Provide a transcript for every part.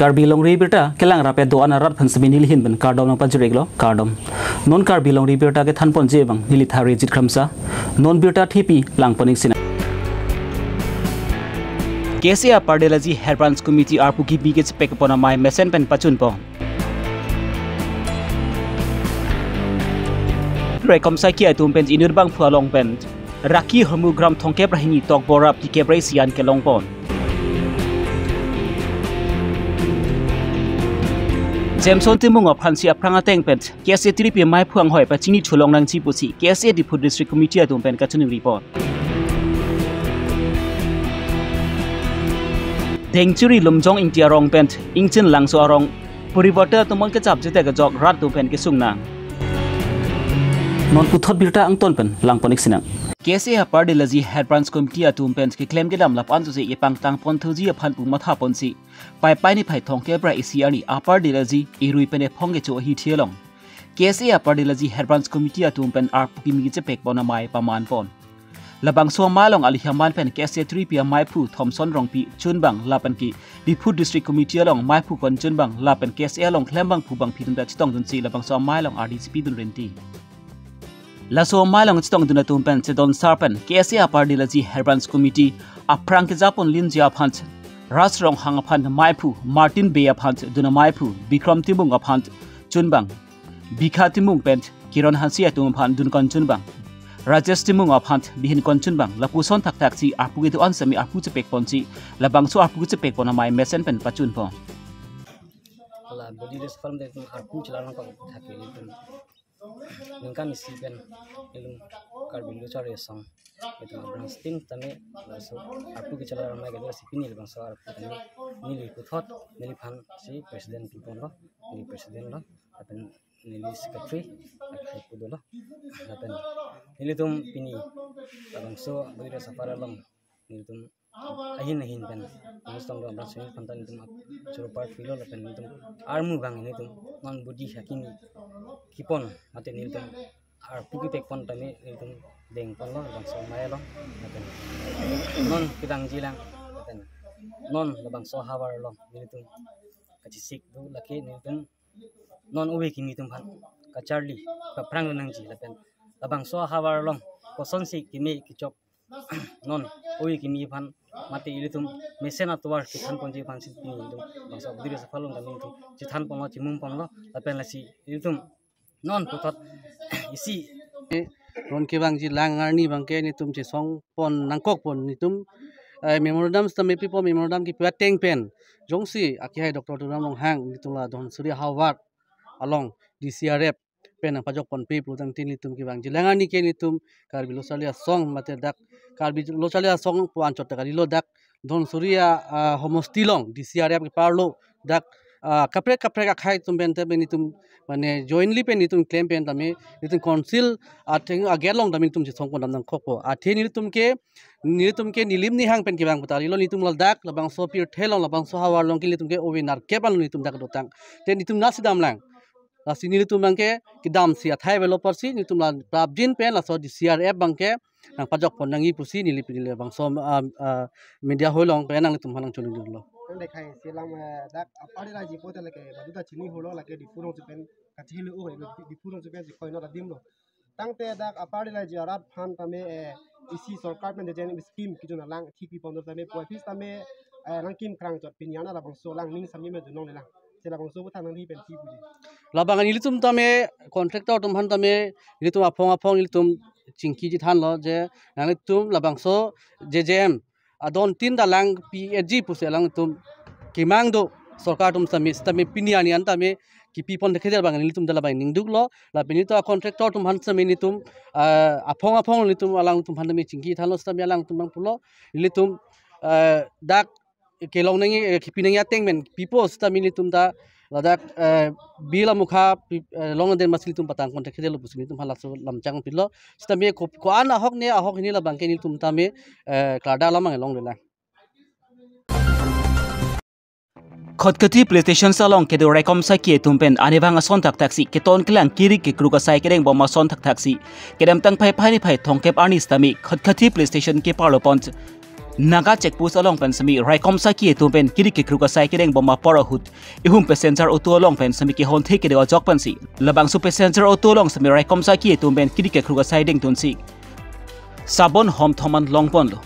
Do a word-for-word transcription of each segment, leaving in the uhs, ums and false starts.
Karbi Longri Abirta kelang rap-et do-an arat aphan semi neli ahin pen kardom nangpajir-iklo, kardom. Non Karbi Longri Abirta kethanponji abang neli Tharjit Kramsa. Non birta thepi langpon-ik sinang. K S A Upper Delaji Head Branch Committee arpu kimi kechepekpon amei mesen pen pachunpon. Raikom saiki atum pen inut bangphu along pen raki hormu gram thomkep ra hini tokbor rap tikep ra isi an kelongpon. Jameson Timung aphansi aphrang ateng pen K S A tiripi maiphu anghoi pachini chulong nangji pusi K S A Diphu District Committee atum pen kachiningri pon. Dengchuri Lumjong Ingti arong pen Ingchin Langso arong puribote atum mon kechap jete kejok rat atum pen kesung nang. Non puthot birta angton pen langpon-ik sinang. K S A Upper Delaji Head Branch Committee atum pen keklem kedam lapu-an sose epangtang ponthuji aphan pu mathaponsi Paipai niphai thomkep ra isi arni Upper Delaji irui pen ephong kecho ahithi along K S A Upper Delaji Head Branch Committee atum pen arpu kimi kechepekpon amei pamanpon. Labangso amei along ali aman pen K S A tiripi amaiphu Thomson Rongpi chunbang lapen ke Diphu District Committee along maiphu kon chunbang lapen K S A along klembangphu bangphi atum ta chetongdunsi labangso amei along ardi chepidun rinti. Laso amei along chetongdun atum pen chedon sar pen K S A Upper Delaji Head Branch Committee aphrang kejapon linji aphan Ras Ronghang aphan maiphu Martin Bey aphan dun amaiphu Bikram Timung aphan chunbang, Bikha Timung pen Kiron Hanse atum aphan dun kon chunbang, Rajesh Timung aphan dihin kon chunbang lapuson thakthaksi arpu kedo-an semi arpu chepekponsi labangso arpu chepekpon amei mesen pen pachunpon. La body rest form de arpu chelang ko thak ke ningkan isi pen ilum Karbi Lo Charli Asong itum a-branch tin tame laso arpu kechelong amei kedo si pini labangso arpu tame neli puthot neliphan si president piponlo, neli president lo, lapen neli secretary akhai pu dolo, lapen nelitum pini labangso body rest apar along nelitum ahin ahin pen nangstong do abang sini pantan nelitum ap choro part pilo lapen nelitum armu bang nelitum non body hakimi kepon mate nelitum arpu kepekpon tame nelitum dengponlo labangso amei along lapen non kedang jilang lapen non labangso ahavar along nelitum kachesik do lake nelitum non ove kimi atum aphan kacharli kaphrang nangji lapen labangso ahavar along kosonsi keme kechok non ove kimi aphan mate ilitum mesen atovar kethanponji aphan si pini ilitum bangso body rest apar along kami ilitum chethanponlo chimumponlo lapen lasi ilitum non puthot isi non kevangji lang arni abangke nelitum chesongpon nangkokpon nelitum, eh, memorandum sitame pipo memorandum kepi ateng pen jongsi akehai Doctor Tuliram Ronghang nelitum la Dhansiri ahavar along D C R F pen nangpajokponpe pulotangte nelitum kevangji lang arni ke nelitum Karbi Lo Charli Asong mate dak Karbi Lo Charli Asong pu anchot ta kalilo dak Dhansiri a, ah, homosti along D C R F keparlo dak, ah, kaprek kaprek akhai atum pen te pen nelitum mane jointly pen nelitum klem pen tame nelitum council atheng a-gate along tame nelitum chesongpon dam nangkokpo. Athe nelitum ke nelitum ke nelim nehang pen kevang pu ta kalilo nelitum ladak labangso pirthe along labangso ahavar along ke nelitum ke ove nerkep an nelitum dak dotang. Te nelitum nasi damlang. Lasi nelitum abangke kedamsi athai avelo apotsi nelitum la prapjin pen laso D C R F abangke nangpajokpon nangji pusi neli pini labangso, ah, ah, media hall along pen nanglitum aphan nangchoningdunlo. Nang dekhai si lang, eh, dak Upper Delaji pu ta lake baduta chini holo lake Diphu rongso pen kachihelo o Diphu rongso pen si koino ta dimlo. Tangte dak Upper Delaji arat aphan tame, eh, isi sorkar pen dejen scheme kejun alang thik pipon do tame puai phis tame, eh, nangkim krang chot pini ana labangso alang ning samji me dunong lelang. Si labangso puthot nangli pen si puji. Labang nelitum tame contractor atum aphan tame nelitum aphong aphong nelitum chingki chethanlo je nanglitum labangso J J M adon tin ta lang P H G pusi alangtum kemang do sorkar atum sitame sitame pini arni an tame kepipon thekthedetlo abang nelitum ta labang ningduklo lapen nelitum a-contractor atum aphan sitame nelitum, ah, aphong aphong nelitum alangtum aphan tame chingki thanlo sitame alangtum abang pulo nelitum, ah, dak kelong nangji, eh, kepi nangji ateng pen pipo sitame nelitum ta ladak, eh, bill amukha pi-, eh, longledet masi nelitum patang pon thekthedetlo pusi nelitum halaso lamchang pilo. Sitame ko, ko-an ahok ne ahok hini labangke nelitum tame, eh, klardak alam abang longlelang. Khatkhati Police Station along kedo raikom saiki atum pen arnivang ason thakthaksi keton kelang kiri kekruk asai kedengbom ason thakthaksi kedamtang Phaiphai niphai thomkep arni sitame Khatkhati Police Station keparlo pon Naga checkpost along pen semi raikom saki atum pen kiri kekruk asai kedeng bom apor ahut ihum passenger auto along pen semi kehonthe kedo ajok pensi labangso passenger auto along semi raikom saki atum pen kiri kekruk asai dengtunsi sabon hom thoman longponlo.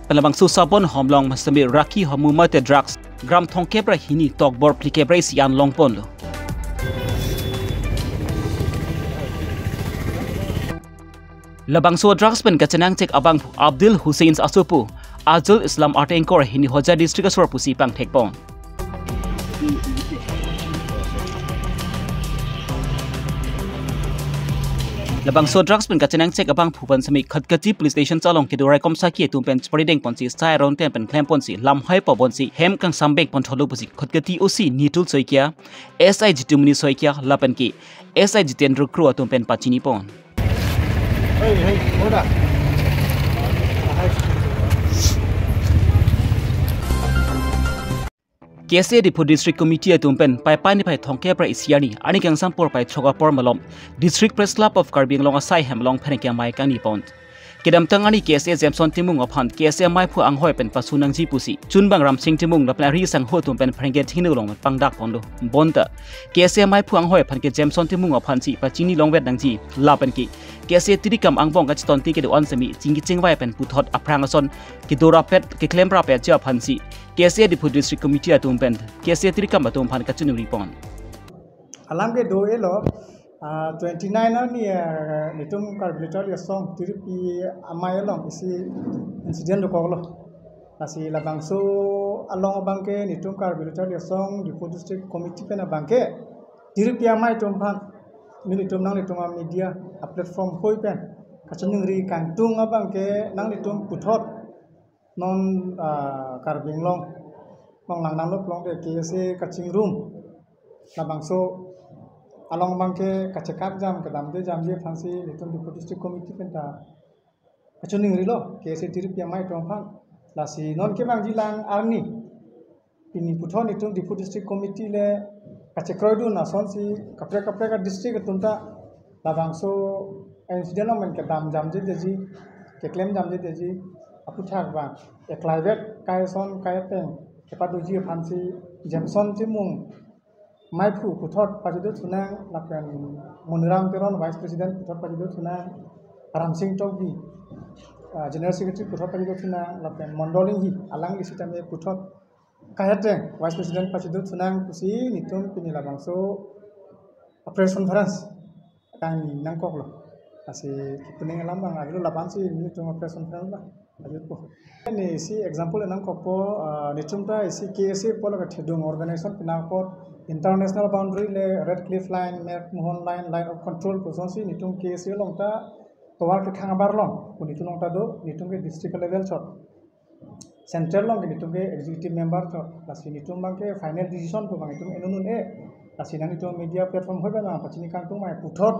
Pen labangso sabon hom along semi raki homu mate drugs gram thomkep ra hini tokbor phlikep ra isi an longponlo. Labangso drugs pen kachenangchek abangphu Abdul Hussein asopo Azul Islam art anchor hini Hojai district asor pusi pangthekpon. Labangso drugs pen kachenangchek abangphu pen semi Khatkhati police station along kedo raikom saki atum pen chepari dengponsi sai aron ten pen klemponsi lamhai pabonsi hem kangsam bengpon tholo pusi Khatkhati O C Nitul Saikia, S I Jitumuni Saikia lapen ke S I Jitendra Kro atum pen pachinipon. Hey, hey, hold up. K S A Diphu District Committee atum pen Paipai niphai thomkep ra isi arni, arni kangsam porphai throk apor malom District Press Club of Karbi Anglong asai hem along pherangke amei kangnipon. Kedamtang arni K S A Jameson Timung aphan K S A maiphu anghoi pen pasu nangji pusi Chunbang Ramsing Timung lapen ari sangho atum pen pherangke thingno along pangdakponlo. Bonta K S A maiphu anghoi aphan ke Jameson Timung aphansi pachini longvet nangji lapen ke K S A tirikam angbong kachetonti kedo-an semi chingki chingvai pen puthot aphrang ason kedo rapet keklem rapet ji aphansi K S A Diphu District Committee atum pen K S A tirikam atum aphan kachiningri pon. Alam ke do-elo, ah, twenty nine arni, ah, netum Karbi Lo Charli Asong Tiripi Amei along isi incident dokoklo. Lasi labangso along abangke netum Karbi Lo Charli Asong Diphu District Committee pen abangke Tiripi Amei atum aphan, nelitum nanglitum a media a platform hoi pen kachiningri kangtung abangke nanglitum puthot non, ah, Karbi Anglong along langdamlo pulote K S A kachingrum labangso along abangke kachekak jam kedamde jamji aphansi netum Diphu District Committee penta kachiningrilo K S A Tiripi Amei atum aphan. Lasi non kevangji lang arni pini puthot netum Diphu District Committee le kachekroidun asonsi kaprek kaprek a district atum ta labangso incident along pen kedam jamjedeji, keklem jamjedeji aphuthak abang eklaivet kai ason kai ateng kepadoji aphansi Jameson Timung maiphu puthot pachido thunang lapen Moniram Teron Vice President puthot pachido thunang, Ramsing Tokbi, ah, General Secretary puthot pachido thunang lapen Mondol Enghi alangli sitame puthot kai ateng Vice President pachido thunang pusi netum pini labangso press conference kangni nangkoklo. Lasi kipuning alam abang avelo labansi netum press conference la ajutpo. Neli isi example nangkokpo, ah, netum ta isi K S A pulo kathedung organization pinapot international boundary le Red Cliff Line, McMahon Line, Line of Control pusonsi netum K S A along ta tovar kekhang abar along pu netum along ta do, netum ke district level chot. Central along ke netum ke executive member chot, lasi netum abangke final decision pu abang netum enunun e. Lasi nanglitum media platform hoi abang pachini kangtung mai puthot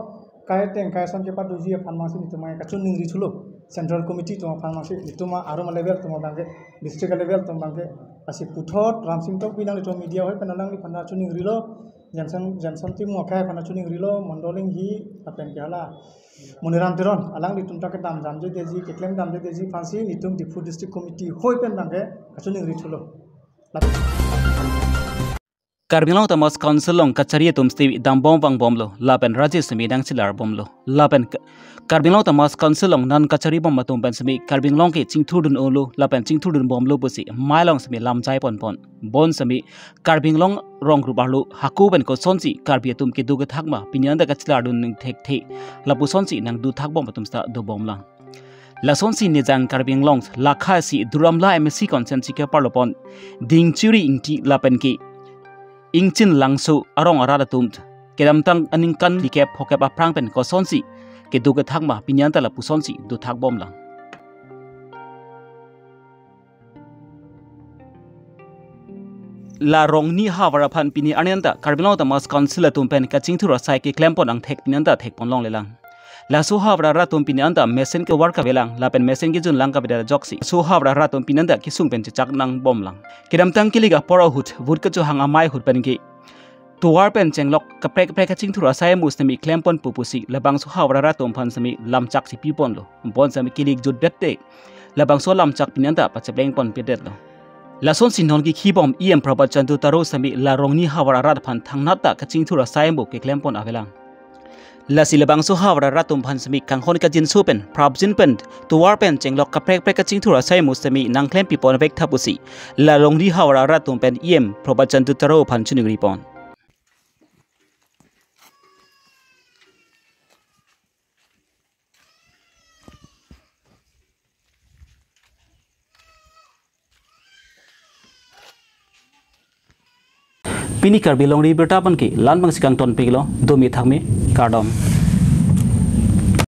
kai ateng kai ason kepadoji aphan abangsi netum abang kachiningri thulo. Central Committee atum aphan abangsi netum arum level atum abangke, district level atum abangke. Lasi puthot Ramsing Tokbi nanglitum media hoi pen alangliphan kachiningrilo. Jameson, Jameson Timung akhai aphan kachiningrilo, Mondol Enghi lapen ke hala Moniram Teron alanglitum ta kedam jamjedeji, keklem jamjedeji aphansi netum Diphu District Committee hoi pen abangke kachiningri thulo. Karbi Anglong Autonomous Council along kachari atum sitame dambom vangbomlo lapen raji sitame nangchelarbomlo lapen K-, Karbi Anglong Autonomous Council along non kachari bom atum pen sitame Karbi Anglong ke chingthurdun-olo lapen chingthurdunbomlo pusi mei along sitame lamjai ponpon. Bon sitame Karbi Anglong rong group arlo hako pen kosonsi Karbi atum kedo kethak ma pini anta kachelardun nangthekthe lapusonsi nangdothakbom atum sita dobomlang. Lasonsi Nijang Karbi Anglong lakha isi Duar Amla M A C constituency ke-arlopon Dingchiri Ingti lapen ke Ingchin Langso arong arat atum kedamtang aningkan phlikep phokep aphrang pen kosonsi kedo kethak ma pini anta lapusonsi dothakbomlang. La Rongni havar aphan pini arni anta Karbi Anglong Autonomous Council atum pen kachingthur asai keklempon angthek pini anta thekpon longlelang. Laso havar arat atum pini anta mesen kevar kavelang lapen mesen kejunlang kavedet ajoksi laso havar arat atum pini anta kesung pen chechak nangbomlang. Kedamtang kilik apor ahut vote kachohang amei ahut pen ke tovar pen chenglok kaprek kaprek kachingthur asai amo sitame klempon pu pusi labangso havar arat atum aphan sitame lamchak si piponlo. Bonta sitame kili kejut det te labangso lamchak pini anta pacheplengpon pedetlo. Lasonsi non kikhibom E M Prabhat Chandra Taro sitame la Rongni havar arat aphan thangnat ta kachingthur asai amo keklempon avelang. Lasi labangso havar arat atum aphan sitame kanghon kajinso pen prapjin pen tovar pen chenglok kaprek kaprek kachingthur asai amo sitame nangklem pipon vek tha pusi la Rongni havar arat atum pen E M Prabhat Chandra Taro aphan chiningripon. Pini Karbi Longri Abirta abangke la-an abangsi kangton piklo, domi thakmi, kardom.